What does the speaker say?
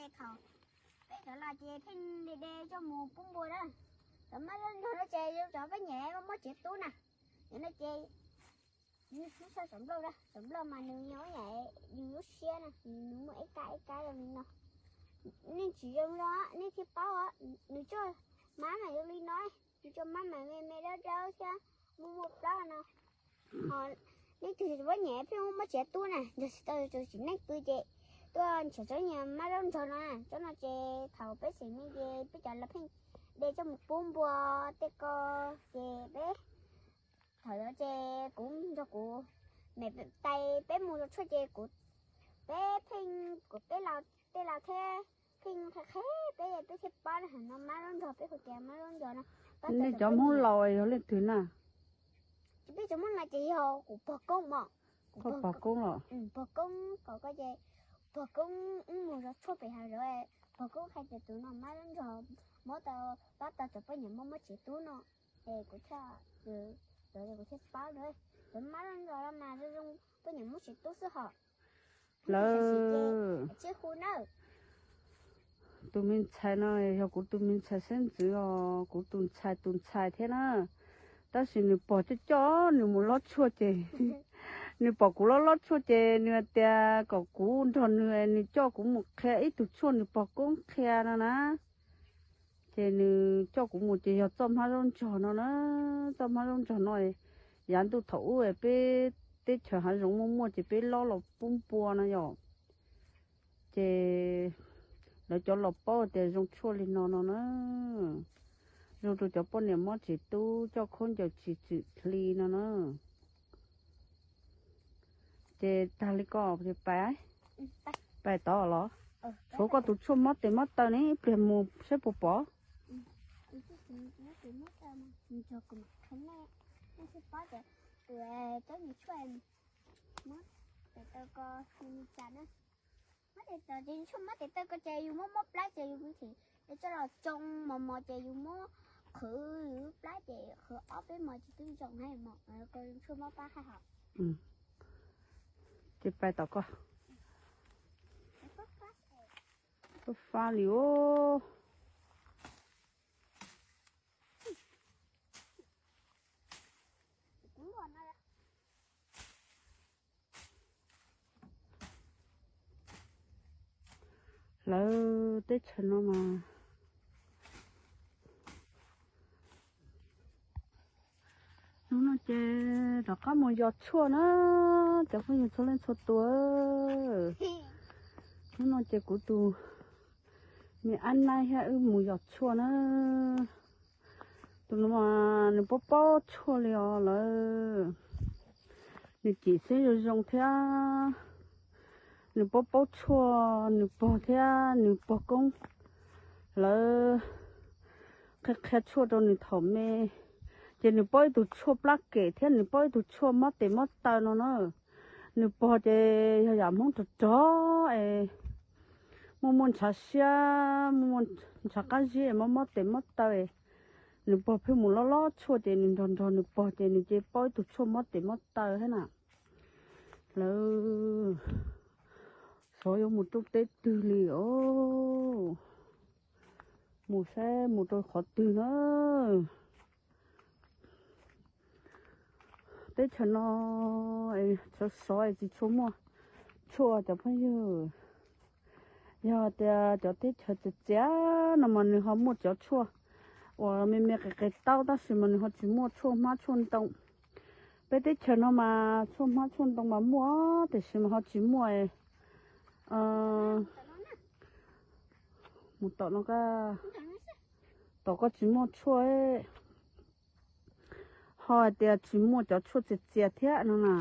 Thaum peb cov los ces pheej de de coj mus pub npua na. Cov mab zaub nrog no ces yog cov poj niam muab tsev tub na. Cov no ces nws xub xab cov nplauj, cov nplauj mas nws yog ib yam yus lub siab na, nws muaj ib kab ib kab zoo li no. Nej tsis zoo los nej thiaj paub, nws coj mab mas zoo li no, nws coj mab mas me me dawb dawb thiab muaj muaj plaub no. Ho nej tus poj niam pheej muab tsev tub na, nrog tsis tau tus txiv neej pw ces tuaj nrhiav tsob niag mab zaub nrog no, tsob no ces thaum peb tseem me ces peb cov los pheej de coj mus pub npua tej ko, ces peb thaum yov ces kuv nrog kuv me tais peb mus zov tshuaj ces kuv, peb pheej, kuv peb laus, tej laus thiab pheej qhia qhia peb, peb thiaj paub na. No mab zaub nrog, peb hu tias mab zaub nrog no. Nej cov Hmoob laus yog leej twg na? Peb cov Hmoob laus ces yog kuv pog koob mos. Pog koob los? Pog koob, kom koj ces pog koob wb mus zov tshuaj pem hav zoov, pog koob qhia tias tus no mab zaub nrog, muab tau, pab tau cov poj niam muab muab tsev tub no. Es kuv thiaj, kuv thiaj paub na. Cov mab zaub nrog mas zoo zoo poj niam muab tsev tub xwb hos. Lawv, tus me ntxhais no yog kuv tus me ntxhais xeeb ntxwv os, kuv tus ntxhais tus ntxhais thiab na. Tab sis nws pog coj coj nws mus lob tshuaj ces, nws pom kuv lob lob tshuaj ces nws hais tias kom kuv nrog nws, nws coj kuv mus qhia ib tug tshuaj nws pog koob qhia no na. Ces nws coj kuv mus ces yog txoj hmab zaub nrog no na. Txoj hmab zaub nrog no, yav ntuj thaum ub peb teb chaws hav zoov muaj muaj ces peb lob los pub npua no yom. Ces lawv cov laus paub tias zoo tshuaj li no no na, zoo rau cov poj niam mob tsev tub, coj khaub ncaws tsis txwm hli no na. Ces tag li ko ces pais, pais tod los? Tshuav koj tus tshuaj mob tes mob taw ne, ib pliag mus saib puas pom. Mob tes taw ko ces yus muab mob plab ces yus tseem coj los tsoo mos mos ces yus muab qhwv yus lub plab ces qhwv ob peb mos ces twb zoo mos, ko tshuaj mob plab hais hos. Ces pais tom koj. Fab fab li os. Lawv teb chaws no mas hnub no ces rov qab mus yos tshuaj na, cov phooj ywg txhua leej txhua tus. Hnub no ces kuv tus me ab naib thiab wb mus yos tshuaj na. Tus no mas nws paub paub tshuaj li os lawv. Nws cim xeeb zoo zoo thiab. Nws paub paub tshuaj, nws pog thiab nws pog koob lawv qhia qhia tshuaj rau nws thaum me. Ces nws paub ib tug tshuaj plab kem thiab nws paub ib tug tshuaj mob tes mob taw no na. Nws pog ces yog yam Hmoob rog rog es muaj muaj ntshav siab, muaj muaj ntshav qab zib es mob mob tes mob taw. Nws pog pheej mus lob lob tshuaj ces nws nrog nrog nws pog ces nws ces paub ib tug tshuaj mob tes mob taw thiab na. Lawv xyov yuav mus rau teb twg li os. Mus saib mus rau qhov twg na. Teb chaws no sov sov tsis tshua muaj tshuaj cov phooj ywg. Yog tias cov teb chaws txias txias no mas nws ho muaj cov tshuaj uas me me qis qis taub tab sis mas nws ho tsis muaj tshuaj hmab tshuaj ntoo. Peb teb chaws no mas tshuaj hmab tshuaj ntoo mas muaj tiam sis mas ho tsis muaj. Mus tom no, tom koj tsis muaj tshuaj, ho hais tias tsis muaj cov tshuaj txias txias thiab no na.